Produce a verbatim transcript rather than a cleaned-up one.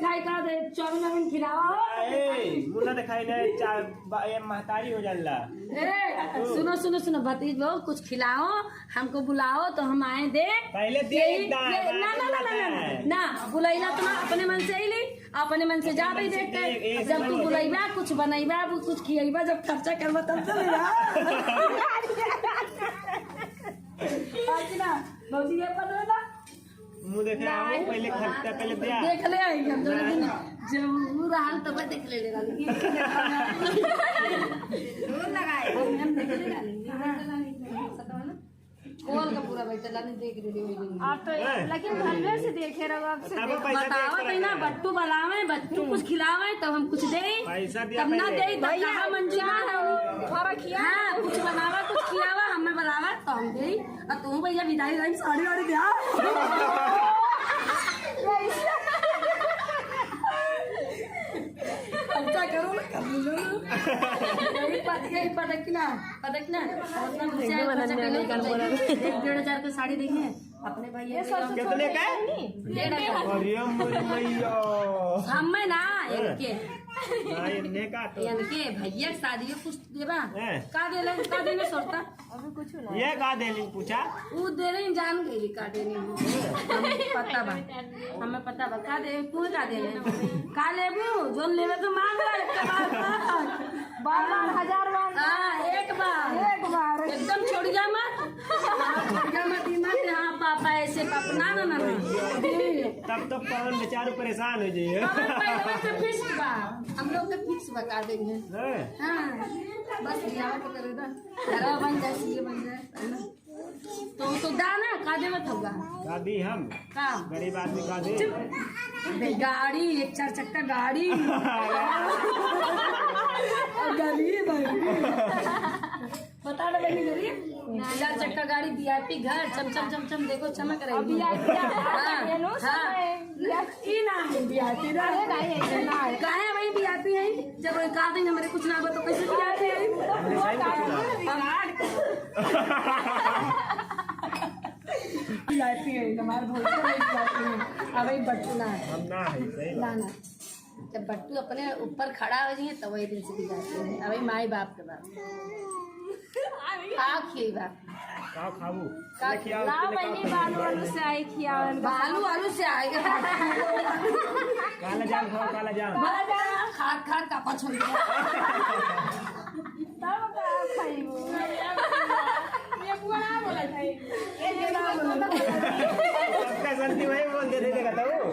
खाई का दे, चाउमीन वाउमीन खिलावा। ए, मुन्ना दिखाई दे, चा-, बा-, ये महतारी हो जानला। ए, सुनो, सुनो, सुनो, भतीज लोग, कुछ खिलाओ, हमको बुलाओ तो हम आए दे। पहले दे यही, एक दाना, ये, ना, ना, ना, ना, ना, ना, ना, बुलाइला तो ना, अपने मन से ही ली, अपने मन से जा भाई, देख के। जब तू बुलाइबा, कुछ बनइबा, वो कुछ खियाइबा, जब खर्चा करबा, तब तो लेबा। आज ना, भौजी, ये पकड़ो ना। मुँह देखे आओ, पहले खर्चा पहले दिया। देख ले आई हम दोनों दिन। जब वो रहल तब देख ले लेगा। दूर लगाए। हम देख ले लेगा। खोल के पूरा बैठल, नहीं देख रही वही दिन। आप तो ए। लेकिन भलवे से देखे रहो, आपसे तब देख। पैसा दिया बताओ करा तो ना, करा। बट्टू बुलावे, बट्टू कुछ खिलावे, तब हम कुछ दे। पैसा दिया तब ना पहले। दे, तब भैया, कहाँ मंजूर क्या है? है? फर्क किया? हाँ, कुछ बनावा, कुछ खिलावा, हमें बुलावा, तो हम दे। आ तू भैया विदाई, विदाई में साड़ी वाड़ी द्या। खर्चा करो ना, कर लो। यही पद-, यही पदक ना, पदक ना। अपना मुझसे खर्चा कर लो, एक डेढ़ हजार का साड़ी देंगे अपने भैया को। कितने का? डेढ़ हजार। अरे मोरी मैया। हमें ना, इनके। हाँ, इनने का तो। इनके भैया की शादी में कुछ देबा? हैं? का देले, का देले सोचता? अभी कुछ ना। ये का देली पूछा? ऊ देले जान गई का देले। हमें पता बा, हमें पता बा का दे, तू का देले? का लेबू? जोन लेबे तो मांग ला, एक बार। बार बार, हजार बार। हाँ, एक बार। एक बार। एकदम छोड़िया मत। छोड़िया मत, ई मत, हाँ पापा ऐसे पापा, ना, ना, ना, ना। तब तो पवन बेचारू परेशान हो जाइए। पवन पहले से fix बा, हम लोग के fix बा का देंगे। हैं? हाँ, बस बियाह तो करे दा। घरवा बन जाए, सीए बन जाए, है ना? तो, तो दा ना, का देवत होगा? का दी हम? का? गरीब आदमी का दे? चुप। गाड़ी, एक चार चक्का गाड़ी। गरीब है। बता दे बहनी, गरीब। चार चक्का गाड़ी, VIP घर, चम चम चम चम, देखो चमक रही है। VIP हाँ, ये लो, हाँ। सब है। ई ना है VIP ना। अरे नहीं, ऐसे ना है। काहे वही VIP है? जब वही का दिन हमरे कुछ ना हो तो कैसे VIP है? VIP है, हमारे भोजन में VIP है। अब वही बच्चू ना है। हम ना है, सही बात। ना, ना। जब बट्टू अपने ऊपर खड़ा हो जाइए, तब वही दिन से बिगाड़ते हैं। अभी माई बाप के बाप। का खिएबा? का खाबू? का लेके आओ, लाओ लेके आओ, बहिनी, लेके आओ। बालू आलू से आई खियावन। बालू आलू से आई। काला जाम खाओ, काला जाम। काला जाम। खात खात का पछुल गया। तब का खाइबू? ये बुआ ना बोला था। ये ना बोला। सबका संती वही बोल दे, दे, दे, बताओ।